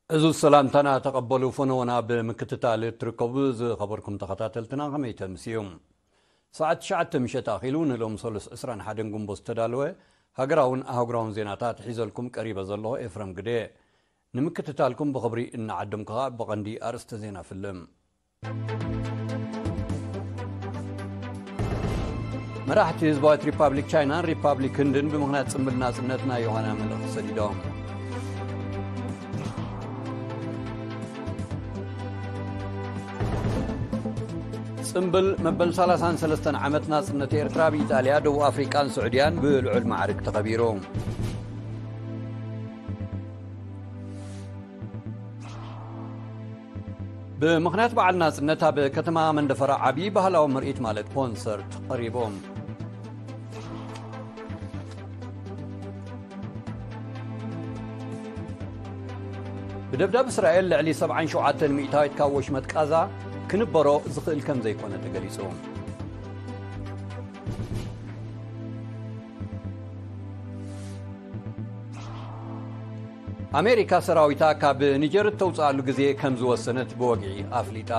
እዚ ሰላምታና ተቐበሉ፣ ፈነወና ብምክትታል እትርከቡ ዝኸበርኩም ተኸታተልትና ከመይ ተምስዩ? ሰዓት ትሽዓተ ምሸት ኣኺሉ ንሎም ሰሉስ ዕስራን ሓደን ጉንቦት ዝተዳለወ ሃገራውን ኣህጉራውን ዜናታት ሒዘልኩም ቀሪበ ዘለኹ ኤፍረም ግደ። ንምክትታልኩም ብኽብሪ እናዓደምኩ ኸኣ ብቐንዲ ኣርእስተ ዜና ፍልም። መራሕቲ ህዝባዊት ሪፓብሊክ ቻይናን ሪፓብሊክ ህንድን ብምኽንያት ጽምብል ናጽነት ናይ ዮሃና መልእኽቲ ሰዲዶም። ጽምብል መበል ሰላሳን ሰለስተን ዓመት ናጽነት ኤርትራ ብኢጣልያ፣ ደቡብ ኣፍሪቃን ስዑድያን ብልዑል ማዕርግ ተኸቢሩ። ብምኽንያት በዓል ናጽነት ኣብ ከተማ መንደፈራ ዓቢ ባህላዊ ምርኢት ማለት ኮንሰርት ቀሪቡ። ብደብዳብ እስራኤል ልዕሊ ሰብዓን ሸውዓተን ሚእታዊት ካብ ወሽመጥ ቃዛ ክንበሮ ዝኽእል ከም ዘይኮነ ተገሊጹ። ኣሜሪካ ሰራዊታ ካብ ኒጀር እተውፅኣሉ ግዜ ከም ዝወሰነት ብወግዒ ኣፍሊጣ።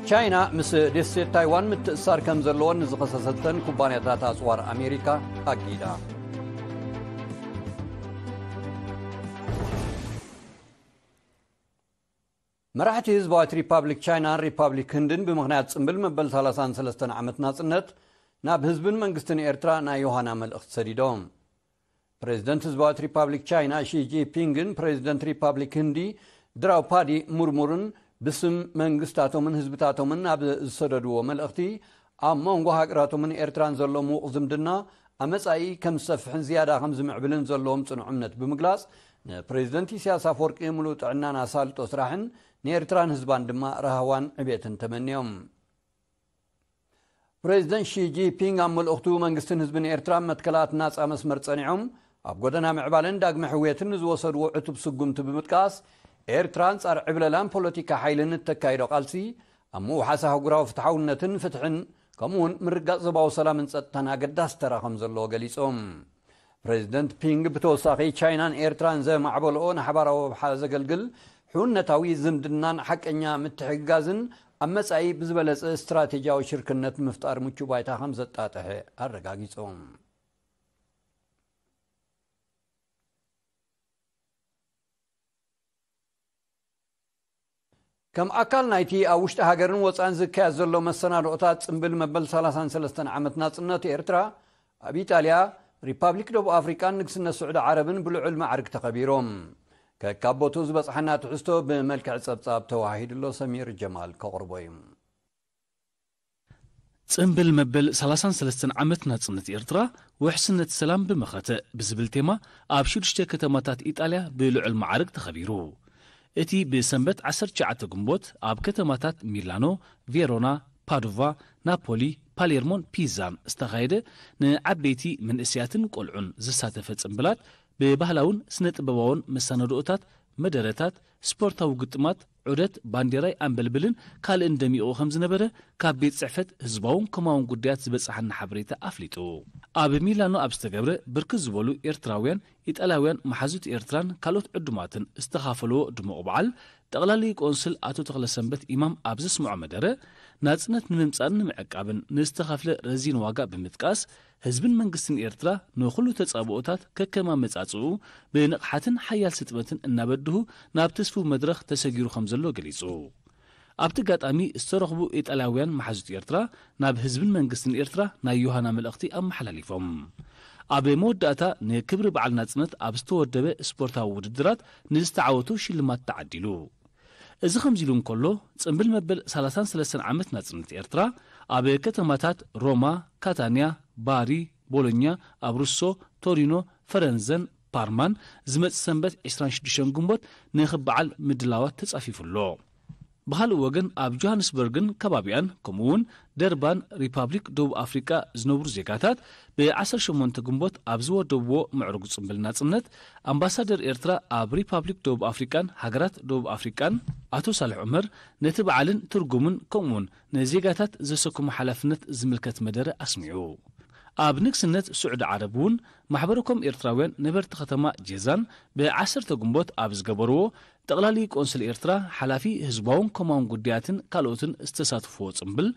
ቻይና ምስ ደሴት ታይዋን ምትእሳር ከም ዘለወን ንዝኸሰሰተን ኩባንያታት ኣፅዋር ኣሜሪካ ኣጊዳ። መራሕቲ ህዝባዊት ሪፓብሊክ ቻይናን ሪፓብሊክ ህንድን ብምኽንያት ጽምብል መበል ሰላሳን ሰለስተን ዓመት ናጽነት ናብ ህዝብን መንግስትን ኤርትራ ናይ ዮሃና መልእኽቲ ሰዲዶም። ፕሬዚደንት ህዝባዊት ሪፓብሊክ ቻይና ሺ ጂንፒንግን ፕሬዚደንት ሪፓብሊክ ህንዲ ድራውፓዲ ሙርሙርን ብስም መንግስታቶምን ህዝብታቶምን ኣብ ዝሰደድዎ መልእኽቲ፣ ኣብ መንጎ ሃገራቶምን ኤርትራን ዘሎ ምዉቕ ዝምድና ኣብ መጻኢ ከም ዝሰፍሕን ዝያዳ ከም ዝምዕብልን ዘለዎም ጽኑዕ እምነት ብምግላጽ፣ ንፕሬዚደንት ኢሳያስ ኣፈወርቂ ምሉእ ጥዕናን ኣሳልጦ ስራሕን ንኤርትራን ህዝባን ድማ ራህዋን ዕቤትን ተመንዮም። ፕሬዚደንት ሺ ጂንፒንግ ኣብ መልእኽቱ፣ መንግስትን ህዝብን ኤርትራ ኣብ መትከላት ናጻ መስመር ጸኒዖም ኣብ ጎደና ምዕባለን ዳግመ ሕውየትን ንዝወሰድዎ ዕቱብ ስጉምቲ ብምጥቃስ፣ ኤርትራ ኣንጻር ዕብለላን ፖለቲካ ሓይልን እተካይዶ ቃልሲ ኣብ ምውሓስ ኣህጉራዊ ፍትሓውነትን ፍትሕን ከምኡ እውን ምርጋጽ ዞባዊ ሰላምን ጸጥታን ኣገዳሲ ተራ ከም ዘለዎ ገሊጾም። ፕሬዚደንት ፒንግ ብተወሳኺ፣ ቻይናን ኤርትራን ዘማዕበልኦ ንሓባራዊ ረብሓ ዘገልግል ሕውነታዊ ዝምድናን ሓቀኛ ምትሕግጋዝን ኣብ መጻኢ ብዝበለጸ ስትራቴጂያዊ ሽርክነት ንምፍጣር ምቹእ ባይታ ከም ዘጣጥሐ ኣረጋጊጾም። ከም ኣካል ናይቲ ኣብ ውሽጢ ሃገርን ወጻእን ዝካየድ ዘሎ መሰናድኦታት ጽምብል መበል ሰላሳን ሰለስተን ዓመት ናጽነት ኤርትራ፣ ኣብ ኢጣልያ፣ ሪፓብሊክ ደቡብ ኣፍሪቃን ንግስነት ስዑዲ ዓረብን ብልዑል ማዕርግ ተኸቢሮም። ከካብ ቦትኡ ዝበጽሓና ትሕዝቶ ብመልክዕ ጸብጻብ ተዋሂዱ ኣሎ፣ ሰሚር ጀማል ከቕርቦ እዩ። ጽምብል መበል ሰላሳን ሰለስተን ዓመት ናጽነት ኤርትራ፣ ውሕስነት ሰላም ብመኸተ ብዝብል ቴማ፣ ኣብ ሽዱሽተ ከተማታት ኢጣልያ ብልዑል ማዕርግ ተኸቢሩ። እቲ ብሰንበት ዓሰርተ ትሽዓተ ግንቦት ኣብ ከተማታት ሚላኖ፣ ቬሮና፣ ፓዱቫ፣ ናፖሊ፣ ፓሌርሞን ፒዛን ዝተኻየደ፣ ንዓበይቲ፣ መንእሰያትን ቆልዑን ዘሳተፈ ጽምብላት፣ ብባህላውን ስነ-ጥበባውን መሰናድኦታት፣ መደረታት፣ ስፖርታዊ ግጥማት፣ ዑደት፣ ባንዴራይ ኣንበልብልን ካልእን ደሚቑ ከም ዝነበረ፣ ካብ ቤት ጽሕፈት ህዝባውን ኮማውን ጉዳያት ዝበጽሓና ሓበሬታ ኣፍሊጡ። ኣብ ሚላኖ ኣብ ዝተገብረ፣ ብርክት ዝበሉ ኤርትራውያን፣ ኢጣልያውያን መሓዙት ኤርትራን ካልኦት ዕዱማትን ዝተኻፈልዎ ድሙቕ በዓል፣ ጠቕላሊ ቆንስል ኣቶ ተኽለሰንበት ኢማም ኣብ ዘስምዖ መደረ፣ ናጽነት ንምምጻእን ንምዕቃብን ንዝተኸፍለ ረዚን ዋጋ ብምጥቃስ፣ ህዝብን መንግስትን ኤርትራ ንኹሉ ተጻብኦታት ከከም ኣመጻጽኡ ብንቕሓትን ሓያል ስጥመትን እናበድሁ ናብ ትስፉው መድረኽ ተሰጊሩ ከም ዘሎ ገሊጹ። ኣብቲ ኣጋጣሚ ዝተረኽቡ ኢጣልያውያን መሓዙት ኤርትራ ናብ ህዝብን መንግስትን ኤርትራ ናይ ዮሃና መልእኽቲ ኣመሓላሊፎም። ኣብ መወዳእታ ንክብሪ በዓል ናጽነት ኣብ ዝተወደበ ስፖርታዊ ውድድራት ንዝተዓወቱ ሽልማት ተዓዲሉ። እዚ ከምዚ ኢሉ እንከሎ፣ ጽምብል መበል ሰላሳን ሰለስተን ዓመት ናጽነት ኤርትራ ኣብ ከተማታት ሮማ፣ ካታንያ፣ ባሪ፣ ቦሎኛ፣ ኣብሩሶ፣ ቶሪኖ፣ ፈረንዘን ፓርማን ዝመጽእ ሰንበት ዕስራን ሽዱሽተን ግንቦት ንኽበዓል ምድላዋት ተጻፊፉ ኣሎ። ብኻልእ ወገን፣ ኣብ ጆሃንስበርግን ከባቢኣን፣ ከምኡ እውን ደርባን ሪፓብሊክ ደቡብ ኣፍሪቃ ዝነብሩ ዜጋታት፣ ብ ዓሰርተ ሸሞንተ ግንቦት ኣብ ዝወደብዎ ምዕሩግ ጽምብል ናጽነት፣ ኣምባሳደር ኤርትራ ኣብ ሪፓብሊክ ደቡብ ኣፍሪቃን ሃገራት ደቡብ ኣፍሪቃን ኣቶ ሳልሕ ዑመር፣ ነቲ በዓልን ትርጉሙን ከምኡውን ንዜጋታት ዘሰከሞ ሓላፍነት ዝምልከት መደረ ኣስሚዑ። ኣብ ንግስነት ስዑዲ ዓረብ እውን ማሕበረኮም ኤርትራውያን ነበርቲ ከተማ ጀዛን ብዓሰርተ ግንቦት ኣብ ዝገበርዎ፣ ጠቕላሊ ቆንስል ኤርትራ፣ ሓላፊ ህዝባውን ኮማውን ጉዳያትን ካልኦትን ዝተሳተፍዎ ጽምብል፣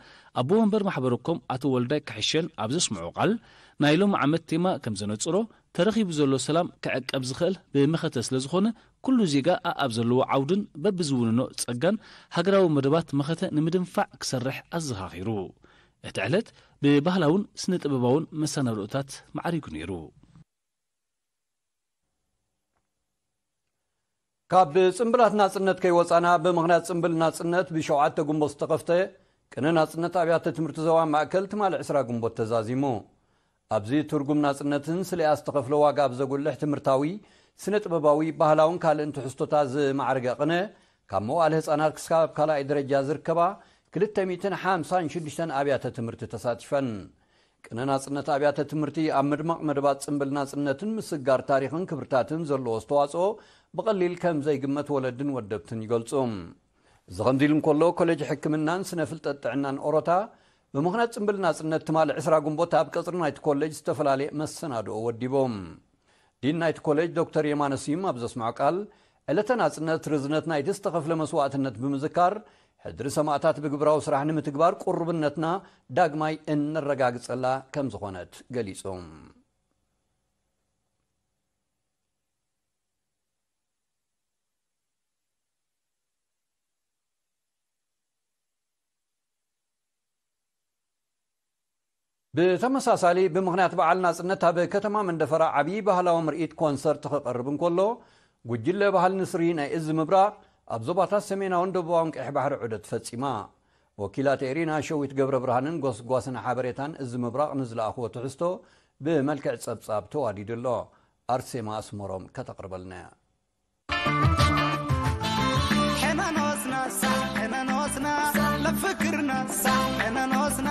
ኣቦ መንበር ማሕበረኮም ኣቶ ወልዳይ ክሕሸን ኣብ ዘስምዖ ቃል፣ ናይ ሎም ዓመት ቴማ ከም ዘነጽሮ፣ ተረኺቡ ዘሎ ሰላም ክዕቀብ ዝኽእል ብመኸተ ስለ ዝኾነ፣ ኩሉ ዜጋ ኣኣብ ዘለዎ ዓውድን በብዝውንኖ ጸጋን ሃገራዊ መደባት መኸተ ንምድንፋዕ ክሰርሕ ኣዘኻኺሩ። እቲ ዕለት ብባህላውን ስነ ጥበባውን መሰናድኦታት ማዕሪጉ ነይሩ። ካብ ጽምብላት ናጽነት ከይወጻና፣ ብምኽንያት ጽምብል ናጽነት ብሸውዓተ ግንቦት ዝተኸፍተ ቅነ ናጽነት ኣብያተ ትምህርቲ ዞባ ማእከል ትማሊ ዕስራ ግንቦት ተዛዚሙ። ኣብዚ ትርጉም ናጽነትን ስለያ ዝተኸፍለ ዋጋ ኣብ ዘጉልሕ ትምህርታዊ፣ ስነ ጥበባዊ፣ ባህላውን ካልእን ትሕዝቶታት ዝማዕረገ ቅነ፣ ካብ መዋእለ ህጻናት ክሳብ ካልኣይ ደረጃ ዝርከባ ክልተ ሚእትን ሓምሳን ሽዱሽተን ኣብያተ ትምህርቲ ተሳቲፈን። ቅነ ናጽነት ኣብያተ ትምህርቲ ኣብ ምድማቕ መደባት ጽምብል ናጽነትን ምስጋር ታሪኽን ክብርታትን ዘለዎ ኣስተዋጽኦ ብቐሊል ከም ዘይግመት ወለድን ወደብትን ይገልጹ። እዚ ከምዚ ኢሉ እንከሎ፣ ኮሌጅ ሕክምናን ስነ ፍልጠት ጥዕናን ኦሮታ ብምኽንያት ጽምብል ናጽነት ትማሊ ዕስራ ግንቦት ኣብ ቀጽሪ ናይቲ ኮሌጅ ዝተፈላለየ መሰናድኦ ወዲቦም። ዲን ናይቲ ኮሌጅ ዶክተር የማነ ስዩም ኣብ ዘስምዖ ቃል፣ ዕለተ ናጽነት ርዝነት ናይቲ ዝተኸፍለ መስዋእትነት ብምዝካር፣ ሕድሪ ሰማእታት ብግብራዊ ስራሕ ንምትግባር ቁርብነትና ዳግማይ እነረጋግጸላ ከም ዝኾነት ገሊጹ። ብተመሳሳሊ፣ ብምኽንያት በዓል ናጽነት ኣብ ከተማ መንደፈራ ዓብዪ ባህላዊ ምርኢት ኮንሰርት ክቐርብ እንከሎ፣ ጉጅለ ባህሊ ንስሪ ናይ እዝ ምብራቕ ኣብ ዞባታት ሰሜናውን ደቡባውን ቀይሕ ባሕሪ ዑደት ፈጺማ። ወኪላት ኤሪና ሸዊት ገብረ ብርሃንን ጎስጓስን ሓበሬታን እዝ ምብራቕ ንዝለኣኽዎ ትሕዝቶ ብመልክዕ ጸብጻብ ተዋዲዱ ኣሎ። ኣርሴማ ኣስመሮም ከተቕርበልና እያ። ሕነን ወስና ሳሕ፣ ሕነን ወስና ለፍክርና ሳሕ፣ ሕነን ወስና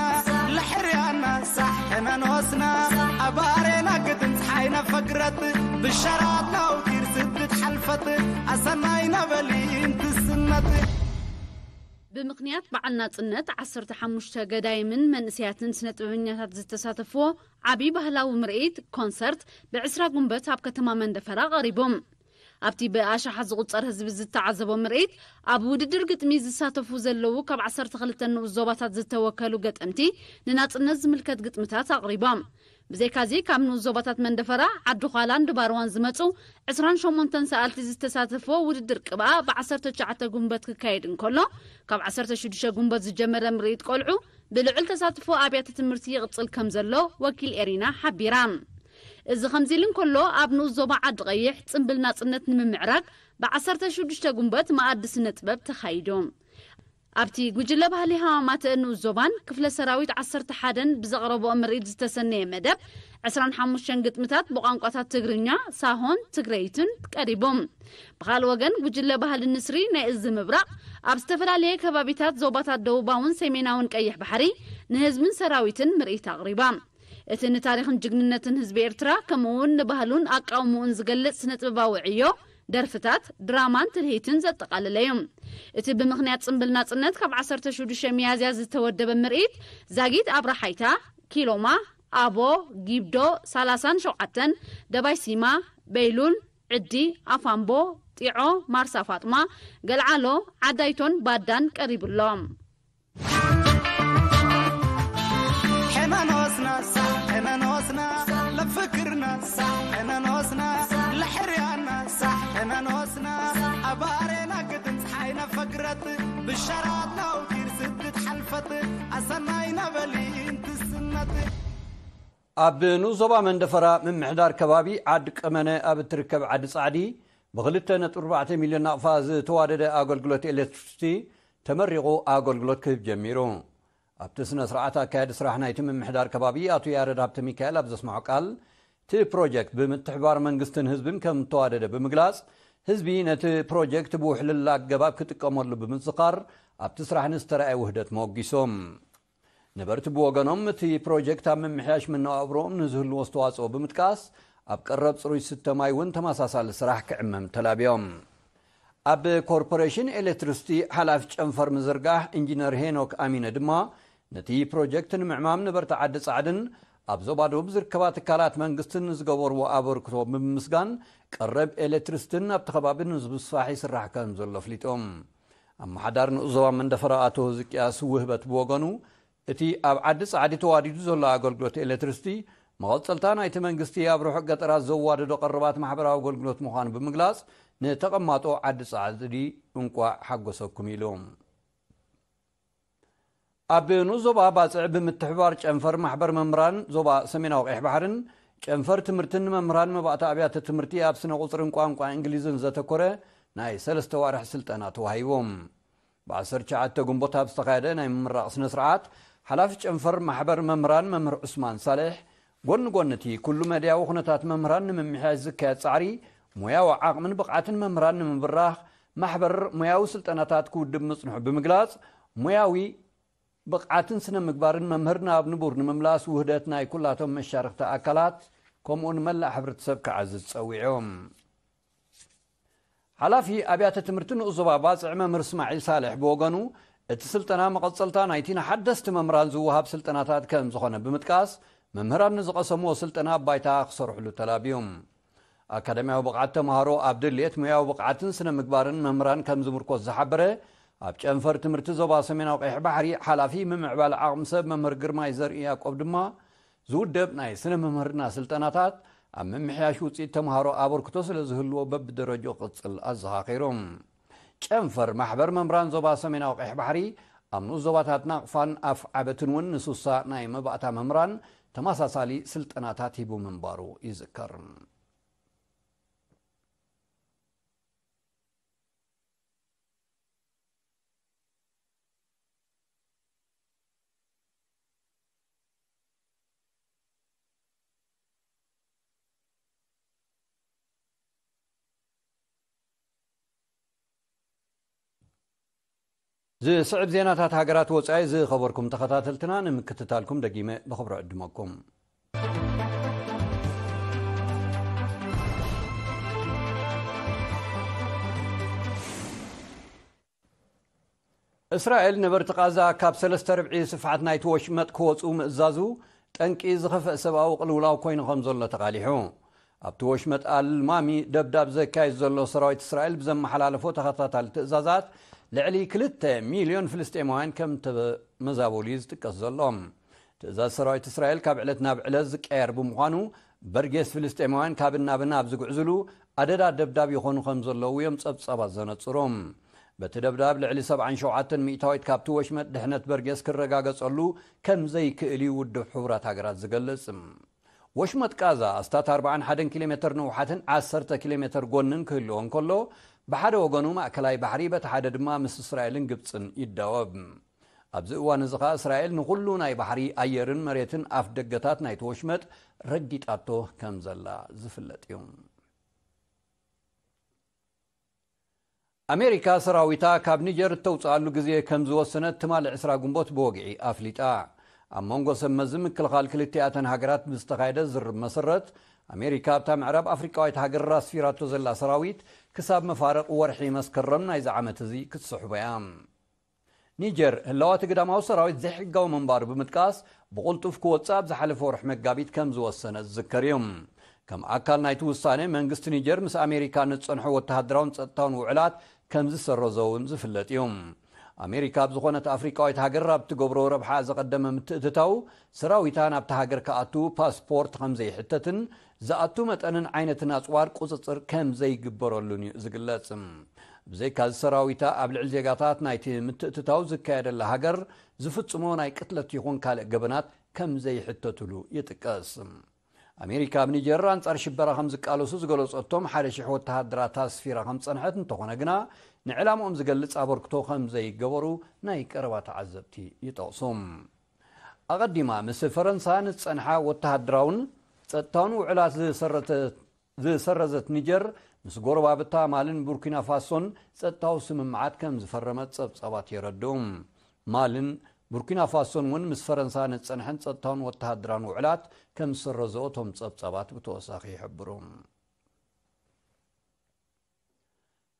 ለሕርያና ሳሕ፣ ሕነን ወስና ኣባሬና ግድን ፀሓይ ነፈግረት ብሸራት ናውቲር ስድት ሓልፈት ኣሰናይ ነበሊ እንትስነት። ብምኽንያት በዓል ናጽነት ዓሰርተ ሓሙሽተ ገዳይምን መንእሰያትን ስነ ጥበበኛታት ዝተሳተፍዎ ዓቢ ባህላዊ ምርኢት ኮንሰርት ብዕስራ ጉንበት ኣብ ከተማ መንደፈራ ቀሪቡ። ኣብቲ ብኣሽሓት ዝቑጸር ህዝቢ ዝተዓዘቦ ምርኢት፣ ኣብ ውድድር ግጥሚ ዝሳተፉ ዘለዉ ካብ ዓሰርተ ክልተ ንኡስ ዞባታት ዝተወከሉ ገጠምቲ ንናጽነት ዝምልከት ግጥምታት ኣቕሪቦም። ብዘይካዚ፣ ካብ ንኡስ ዞባታት መንደፈራ፣ ዓዲ ዃላን ድባርዋን ዝመጹ ዕስራን ሸሞንተን ሰኣልቲ ዝተሳተፍዎ ውድድር ቅብኣ ብ ዓሰርተ ትሽዓተ ጉንበት ክካየድ እንከሎ፣ ካብ ዓሰርተ ሽዱሽተ ጉንበት ዝጀመረ ምርኢት ቆልዑ ብልዑል ተሳትፎ ኣብያተ ትምህርቲ ይቕጽል ከም ዘሎ ወኪል ኤሪና ሓቢራ። እዚ ከምዚ ኢሉ እንከሎ፣ ኣብ ንኡስ ዞባ ዓዲ ቀይሕ ጽምብል ናጽነት ንምምዕራግ ብ ዓሰርተ ሽዱሽተ ጉንበት መኣዲ ስነ ጥበብ ተኻይዱ። ኣብቲ ጉጅለ ባህሊ ሃማማተ ንኡስ ዞባን ክፍለ ሰራዊት ዓሰርተ ሓደን ብዘቕረብኦ ምርኢት ዝተሰነየ መደብ፣ ዕስራን ሓሙሽተን ግጥምታት ብቋንቋታት ትግርኛ፣ ሳሆን ትግረይትን ቀሪቦም። ብኻልእ ወገን፣ ጉጅለ ባህሊ ንስሪ ናይ እዝ ምብራቕ ኣብ ዝተፈላለየ ከባቢታት ዞባታት ደቡባውን ሰሜናውን ቀይሕ ባሕሪ ንህዝብን ሰራዊትን ምርኢት ኣቕሪባ። እቲ ንታሪኽን ጅግንነትን ህዝቢ ኤርትራ፣ ከምኡ እውን ንባህሉን ኣቃውምኡን ዝገልጽ ስነ ጥበባዊ ዕዮ፣ ደርፍታት፣ ድራማን ትልሂትን ዘጠቓለለ እዩ። እቲ ብምኽንያት ጽምብል ናጽነት ካብ ዓሰርተ ሽዱሽተ ሚያዝያ ዝተወደበ ምርኢት፣ ዛጊት ኣብራሓይታ፣ ኪሎማ፣ ኣቦ፣ ጊብዶ፣ ሰላሳን ሸውዓተን፣ ደባይ ሲማ፣ በይሉል፣ ዕዲ፣ ኣፋምቦ፣ ጢዖ፣ ማርሳ ፋጥማ፣ ገልዓሎ፣ ዓዳይቶን ባዳን ቀሪቡ ኣሎ። ሕነን ወስና ሳሕ፣ ሕነን ወስና ለፍክርና ሳሕ፣ ሕነን ወስና ለሕርያና ሳሕ፣ ሕነን ወስና ኣባሬና ግድን ፀሓይ ነፈግረት ብሸራት ናውቲር ስድት ሓልፈት ኣሰናይ ነበሊ እንትስነት። ኣብ ንኡስ ዞባ መንደፈራ ምምሕዳር ከባቢ ዓዲ ቀመነ ኣብ እትርከብ ዓዲ ጻዕዲ ብክልተ ነጥቢ ኣርባዕተ ሚልዮን ናቕፋ ዝተዋደደ ኣገልግሎት ኤሌክትሪሲቲ ተመሪቑ ኣገልግሎት ክህብ ጀሚሩ። ኣብቲ ስነ ስርዓት ኣካያዲ ስራሕ ናይቲ ምምሕዳር ከባቢ ኣቶ ያረድ ሃብተ ሚካኤል ኣብ ዘስምዖ ቃል፣ እቲ ፕሮጀክት ብምትሕባር መንግስትን ህዝብን ከም እተዋደደ ብምግላጽ፣ ህዝቢ ነቲ ፕሮጀክት ብውሕልል ኣገባብ ክጥቀመሉ ብምዝኻር፣ ኣብቲ ስራሕ ንዝተረኣየ ውህደት መወጊሶም። ነበርቲ ብወገኖም፣ እቲ ፕሮጀክት ኣብ ምምሕያሽ መነባብሮኦም ንዝህልዎ ኣስተዋጽኦ ብምጥቃስ፣ ኣብ ቀረብ ጽሩይ ስተ ማይ እውን ተመሳሳሊ ስራሕ ክዕመም ተላብዮም። ኣብ ኮርፖሬሽን ኤሌክትሪሲቲ ሓላፊ ጨንፈር ምዝርጋሕ ኢንጂነር ሄኖክ ኣሚነ ድማ፣ ነቲ ፕሮጀክት ንምዕማም ነበርቲ ዓዲ ጻዕድን ኣብ ዞባ ደቡብ ዝርከባ ትካላት መንግስትን ዝገበርዎ ኣበርክቶ ብምምስጋን፣ ቀረብ ኤሌክትሪስትን ኣብቲ ከባቢ ንምስፋሕ ይስራሕ ከም ዘሎ ኣፍሊጦም። ኣመሓዳሪ ንኡስ ዞባ መንደፈራ ኣቶ ህዝቅያስ ውህበት ብወገኑ፣ እቲ ኣብ ዓዲ ጻዕዲ ተዋዲዱ ዘሎ ኣገልግሎት ኤሌክትሪስቲ፣ መቐጸልታ ናይቲ መንግስቲ ኣብ ርሑቕ ገጠራት ዘዋደዶ ቀረባት ማሕበራዊ ኣገልግሎት ምዃኑ ብምግላጽ፣ ንተቐማጦ ዓዲ ጻዕዲ እንቋዕ ሓጎሰኩም ኢሉ። ኣብ ንኡስ ዞባ ባጽዕ ብምትሕባር ጨንፈር ማሕበር መምህራን ዞባ ሰሜናዊ ቀይሕ ባሕርን ጨንፈር ትምህርትን ንመምህራን መባእታ ኣብያተ ትምህርቲ ኣብ ስነ ቁጽርን ቋንቋ እንግሊዝን ዘተኮረ ናይ ሰለስተ ዋርሕ ስልጠና ተዋሂቦም። ብ19 ግንቦት ኣብ ዝተኻየደ ናይ ምምራቕ ስነ ስርዓት፣ ሓላፊ ጨንፈር ማሕበር መምህራን መምህር ዑስማን ሳልሕ፣ ጎኒ ጎኒ እቲ ኩሉ መድያዊ ኩነታት መምህራን ንምምሕያሽ ዝካየድ ጻዕሪ፣ ሞያዊ ዓቕምን ብቕዓትን መምህራን ንምብራኽ፣ ማሕበር ሞያዊ ስልጠናታት ክውድብ ምጽንሑ ብምግላጽ፣ ሞያዊ ብቕዓትን ስነ ምግባርን መምህር ናብ ንቡር ንምምላስ ውህደት ናይ ኩላቶም መሻርኽቲ ኣካላት፣ ከምኡውን መላእ ሕብረተሰብ ክዓዝዝ ጸዊዖም። ሓላፊ ኣብያተ ትምህርቲ ንኡስ ዞባ ባጽዕ መምህር እስማዒል ሳልሕ ብወገኑ፣ እቲ ስልጠና መቐጸልታ ናይቲ ንሓደስቲ መምህራን ዝወሃብ ስልጠናታት ከም ዝኾነ ብምጥቃስ፣ መምህራን ንዝቐሰምዎ ስልጠና ኣብ ባይታ ክሰርሕሉ ተላብዮም። ኣካዳሚያዊ ብቕዓት ተምሃሮ ኣብ ድልየት ሞያዊ ብቕዓትን ስነ ምግባርን መምህራን ከም ዝምርኮስ ዝሓበረ ኣብ ጨንፈር ትምህርቲ ዞባ ሰሜናዊ ቀይሕ ባሕሪ ሓላፊ ምምዕባል ዓቕሚ ሰብ መምህር ግርማይ ዘርኢ ያዕቆብ ድማ፣ ዝውደብ ናይ ስነ መምህርና ስልጠናታት ኣብ ምምሕያሽ ውፅኢት ተምሃሮ ኣበርክቶ ስለ ዝህልዎ በብደረጃኡ ክቕፅል ኣዘኻኺሮም። ጨንፈር ማሕበር መምህራን ዞባ ሰሜናዊ ቀይሕ ባሕሪ ኣብ ንኡስ ዞባታት ናቕፋን ኣፍ ዓበትን እውን ንሱሳ ናይ መባእታ መምህራን ተመሳሳሊ ስልጠናታት ሂቡ ምንባሩ ይዝከር። ዝስዕብ ዜናታት ሃገራት ወጻኢ ዝኸበርኩም ተኸታተልትና ንምክትታልኩም ደጊመ ብኽብሪ ዕድመኩም። እስራኤል ነበርቲ ቃዛ ካብ ሰለስተ ርብዒ ስፍሓት ናይቲ ወሽመጥ ክወጹ ምእዛዙ ጠንቂ ዝኸፍአ ሰብኣዊ ቅልውላው ኮይኑ ከም ዘሎ ተቓሊሑ። ኣብቲ ወሽመጥ ኣልማሚ ደብዳብ ዘካየድ ዘሎ ሰራዊት እስራኤል ብዘመሓላለፎ ተኸታታሊ ትእዛዛት፣ ልዕሊ ክልተ ሚልዮን ፍልስጤማውያን ከም ተመዛበሉ እዩ ዝጥቀስ ዘሎ። ትእዛዝ ሰራዊት እስራኤል ካብ ዕለት ናብ ዕለት ዝቀየር ብምዃኑ፣ በርጌስ ፍልስጤማውያን ካብን ናብን ኣብ ዝጉዕዝሉ ኣደዳ ደብዳብ ይኾኑ ከም ዘለዉ እዮም ጸብጻባት ዘነጽሩ። በቲ ደብዳብ፣ ልዕሊ ሰብዓን ሸውዓተን ሚእታዊት ካብቲ ወሽመጥ ድሕነት በርጌስ ክረጋገጸሉ ከም ዘይክእል እዩ ውድብ ሕቡራት ሃገራት ዝገልጽ። ወሽመጥ ቃዛ ኣስታት ኣርብዓን ሓደን ኪሎ ሜተር ንውሓትን ዓሰርተ ኪሎ ሜተር ጎንን ክህልዎ እንከሎ፣ ብሓደ ወገኑ ማእከላይ ባሕሪ፣ በቲ ሓደ ድማ ምስ እስራኤልን ግብጽን ይዳወብ። ኣብዚ እዋን እዚ ኸኣ እስራኤል ንኹሉ ናይ ባሕሪ፣ ኣየርን መሬትን ኣፍ ደገታት ናይቲ ወሽመጥ ረጊጣቶ ከም ዘላ ዝፍለጥ እዩ። ኣሜሪካ ሰራዊታ ካብ ኒጀር እተውፅኣሉ ግዜ ከም ዝወሰነት ትማሊ ዕስራ ግንቦት ብወግዒ ኣፍሊጣ። ኣብ መንጎ ሰብ መዚ ምክልኻል ክልቲኣተን ሃገራት ብዝተኻየደ ዝርብ መሰረት፣ ኣሜሪካ ኣብታ ምዕራብ ኣፍሪቃዊት ሃገር ኣስፊራቶ ዘላ ሰራዊት ክሳብ መፋርቕ ወርሒ መስከረም ናይዚ ዓመት እዚ ክትስሕቦ እያ። ኒጀር ህላወ እቲ ግዳማዊ ሰራዊት ዘይሕጋዊ ምንባሩ ብምጥቃስ፣ ብቕልጡፍ ክወጽእ ኣብ ዝሓለፈ ወርሒ መጋቢት ከም ዝወሰነ ዝዝከር እዩ። ከም ኣካል ናይቲ ውሳነ፣ መንግስቲ ኒጀር ምስ ኣሜሪካ ንዝጸንሖ ወተሃደራውን ጸጥታውን ውዕላት ከም ዝሰረዞ እውን ዝፍለጥ እዩ። ኣሜሪካ ኣብ ዝኾነት ኣፍሪቃዊት ሃገር ኣብ ትገብሮ ረብሓ ዘቐደመ ምትእትታው፣ ሰራዊታ ናብቲ ሃገር ክኣቱ ፓስፖርት ከም ዘይሕተትን ዝኣቱ መጠንን ዓይነትን ኣጽዋር ቁጽጽር ከም ዘይግበረሉን እዩ ዝግለጽ። ብዘይካዚ፣ ሰራዊታ ኣብ ልዕሊ ዜጋታት ናይቲ ምትእትታው ዝካየደላ ሃገር ዝፍጽሞ ናይ ቅትለት ይኹን ካልእ ገበናት ከም ዘይሕተትሉ ይጥቀስ። ኣሜሪካ ኣብ ኒጀር ኣንጻር ሽበራ ከም ዝቃለሱ ዝገለጸቶም ሓደ ሽሕ ወተሃደራት ኣስፊራ ከም ጸንሐት እንተኾነ ግና፣ ንዕላምኦም ዝገልጽ ኣበርክቶ ከም ዘይገበሩ ናይ ቀረባ ተዓዘብቲ ይጠቕሱ። ኣቐዲማ ምስ ፈረንሳ ንጸንሓ ወተሃደራውን ጸጥታውን ውዕላት ዝሰረተ-፣ ዝሰረዘት ኒጀር፣ ምስ ጎረባብታ ማልን ቡርኪና ፋሶን ጸጥታዊ ስምምዓት ከም ዝፈረመት ጸብጻባት የረድኡ። ማልን ቡርኪና ፋሶን እውን ምስ ፈረንሳ ንጸንሐን ጸጥታውን ወተሃደራውን ውዕላት ከም ዝሰረዘኦ እቶም ጸብጻባት ብተወሳኺ ይሕብሩ።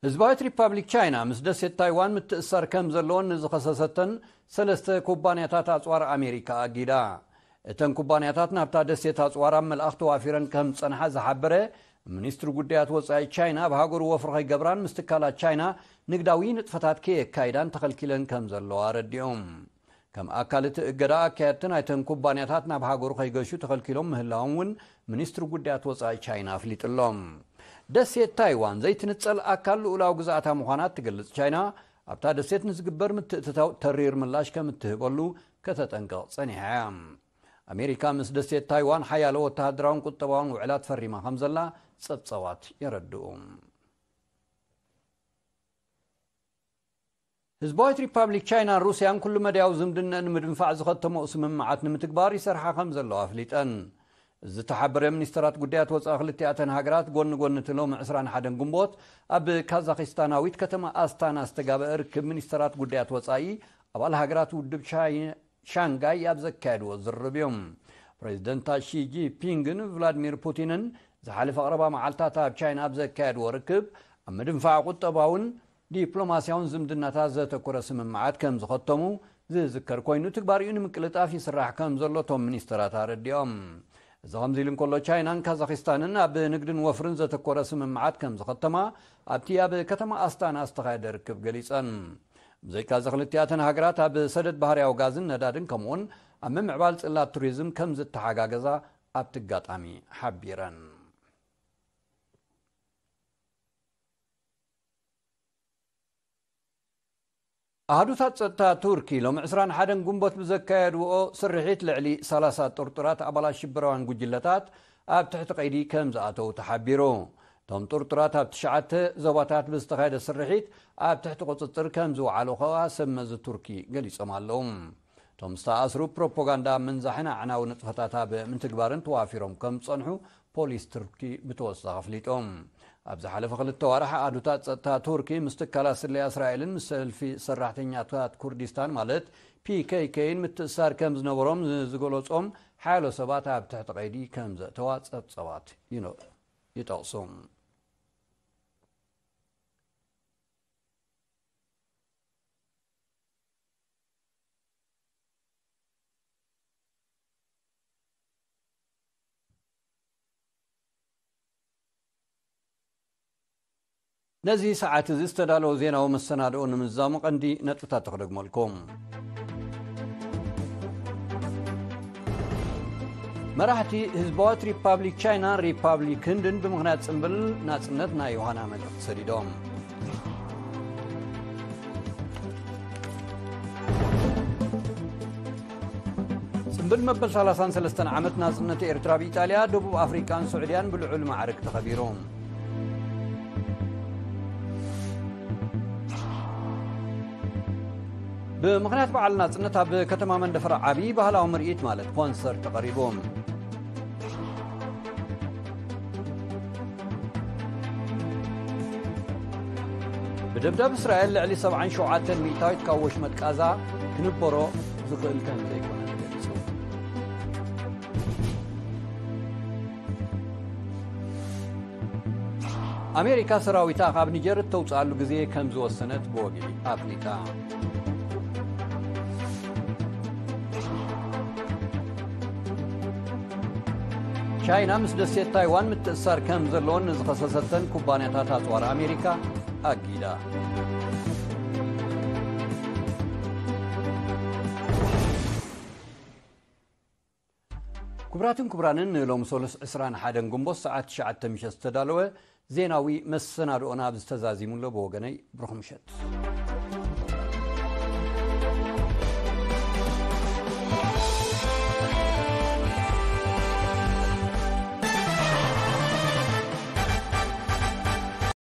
ህዝባዊት ሪፓብሊክ ቻይና ምስ ደሴት ታይዋን ምትእስሳር ከም ዘለወን ንዝኸሰሰተን ሰለስተ ኩባንያታት ኣጽዋር ኣሜሪካ ኣጊዳ። እተን ኩባንያታት ናብታ ደሴት ኣጽዋር ኣብ ምልኣኽ ተዋፊረን ከም ዝጸንሓ ዝሓበረ ሚኒስትሪ ጉዳያት ወጻኢ ቻይና፣ ኣብ ሃገሩ ወፍሪ ከይገብራን ምስ ትካላት ቻይና ንግዳዊ ንጥፈታት ከየካይዳን ተኸልኪለን ከም ዘለዋ ኣረዲኦም። ከም ኣካል እቲ እገዳ፣ ኣካየድቲ ናይተን ኩባንያታት ናብ ሃገሩ ከይገሹ ተኸልኪሎም ምህላዎም እውን ሚኒስትሪ ጉዳያት ወጻኢ ቻይና ኣፍሊጡ ኣሎ። ደሴት ታይዋን ዘይትንጸል ኣካል ልኡላዊ ግዝኣታ ምዃና እትገልጽ ቻይና፣ ኣብታ ደሴት ንዝግበር ምትእትታው ተሪር ምላሽ ከም እትህበሉ ከተጠንቅቕ ጸኒሓ እያ። ኣሜሪካ ምስ ደሴት ታይዋን ሓያሎ ወተሃደራውን ቁጠባውን ውዕላት ፈሪማ ከም ዘላ ጸብጸባት የረድኡ። ህዝባዊት ሪፓብሊክ ቻይናን ሩስያን ኩሉ መዳያዊ ዝምድነን ንምድንፋዕ ዝኸተመኦ ስምምዓት ንምትግባር ይሰርሓ ከም ዘለዋ ኣፍሊጠን። ዝተሓበረ ሚኒስተራት ጉዳያት ወጻኢ ክልቲኣተን ሃገራት ጎኒ ጎኒ እቲ ሎሚ ዕስራን ሓደን ግንቦት ኣብ ካዛኺስታናዊት ከተማ ኣስታና ዝተጋበአ ርክብ ሚኒስተራት ጉዳያት ወጻኢ ኣባል ሃገራት ውድብ ቻይ-፣ ሻንጋይ ኣብ ዘካየድዎ ዝርርብ እዮም። ፕሬዚደንታት ሺ ጂንፒንግን ቭላድሚር ፑቲንን ዝሓለፈ ቀረባ መዓልታት ኣብ ቻይና ኣብ ዘካየድዎ ርክብ ኣብ ምድንፋዕ ቁጠባውን ዲፕሎማስያውን ዝምድናታት ዘተኮረ ስምምዓት ከም ዝኸተሙ ዝዝከር ኮይኑ፣ ትግባሪኡ ንምቅልጣፍ ይስራሕ ከም ዘሎ እቶም ሚኒስተራት ኣረዲኦም። እዚ ከምዚ ኢሉ እንከሎ፣ ቻይናን ካዛኺስታንን ኣብ ንግድን ወፍርን ዘተኮረ ስምምዓት ከም ዝኸተማ ኣብቲ ኣብ ከተማ ኣስታና ዝተኻየደ ርክብ ገሊጸን። ብዘይካ እዚ፣ ክልቲኣተን ሃገራት ኣብ ሰደድ ባህርያዊ ጋዝን ነዳድን ከምኡውን ኣብ ምምዕባል ጽላት ቱሪዝም ከም ዝተሓጋገዛ ኣብቲ ኣጋጣሚ ሓቢረን። ኣሃዱታት ጸጥታ ቱርኪ ሎሚ ዕስራን ሓደን ግንቦት ብዘካየድዎ ስርሒት ልዕሊ ሰላሳ ጥርጡራት ኣባላት ሽበራውያን ጉጅለታት ኣብ ትሕቲ ቀይዲ ከም ዝኣተዉ ተሓቢሩ። እቶም ጥርጡራት ኣብ ትሽዓተ ዞባታት ብዝተኻየደ ስርሒት ኣብ ትሕቲ ቁጽጽር ከም ዝወዓሉ ከኣ ሰብ መዚ ቱርኪ ገሊጾም ኣለዉ። እቶም ዝተኣስሩ ፕሮፓጋንዳ ኣብ ምንዛሕን ኣዕናዊ ንጥፈታት ኣብ ምትግባርን ተዋፊሮም ከም ዝጸንሑ ፖሊስ ቱርኪ ብተወሳኺ ኣፍሊጡ። ኣብ ዝሓለፈ ክልተ ዋርሕ ኣሃዱታት ጸጥታ ቱርኪ ምስ ትካላት ስለያ እስራኤልን ምስ ሰልፊ ሰራሕተኛታት ኩርዲስታን ማለት ፒ ኬ ኬን ምትእስሳር ከም ዝነበሮም ዝገለጾም ሓያሎ ሰባት ኣብ ትሕቲ ቀይዲ ከም ዘእተዋ ጸብጸባት ይነ-፣ ይጠቕሱ። ነዚ ሰዓት እዚ ዝተዳለወ ዜናዊ መሰናድኦ ንምዝዛሙ ቀንዲ ነጥብታት ክደግመልኩም። መራሕቲ ህዝባዊት ሪፓብሊክ ቻይናን ሪፓብሊክ ህንድን ብምኽንያት ጽምብል ናጽነት ናይ ዮሃና መልእኽቲ ሰዲዶም። ጽምብል መበል ሰላሳን ሰለስተን ዓመት ናጽነት ኤርትራ ብኢጣልያ፣ ደቡብ ኣፍሪቃን ስዑድያን ብልዑል ማዕርግ ተኸቢሩ። ብምኽንያት በዓል ናጽነት ኣብ ከተማ መንደፈራ ዓቢ ባህላዊ ምርኢት ማለት ኮንሰርት ተቐሪቡ። ብደብዳብ እስራኤል ልዕሊ ሰብዓን ሸውዓተን ሚእታዊት ካብ ወሽመጥ ቃዛ ክንበሮ ዝኽእል ከም ዘይኮነ ተገሊጹ። ኣሜሪካ ሰራዊታ ካብ ኒጀር እተውፅኣሉ ግዜ ከም ዝወሰነት ብወግዒ ኣፍሊጣ። ቻይና ምስ ደሴት ታይዋን ምትእሳር ከም ዘለዎን ንዝኸሰሰተን ኩባንያታት ኣጽዋር ኣሜሪካ ኣጊዳ። ክቡራትን ክቡራንን፣ ንሎሚ ሰሉስ ዕስራን ሓደን ግንቦት ሰዓት ትሽዓተ ምሸት ዝተዳለወ ዜናዊ መሰናድኦና ኣብዚ ተዛዚሙ ኣሎ። ብወገነይ ብሩኽ ምሸት።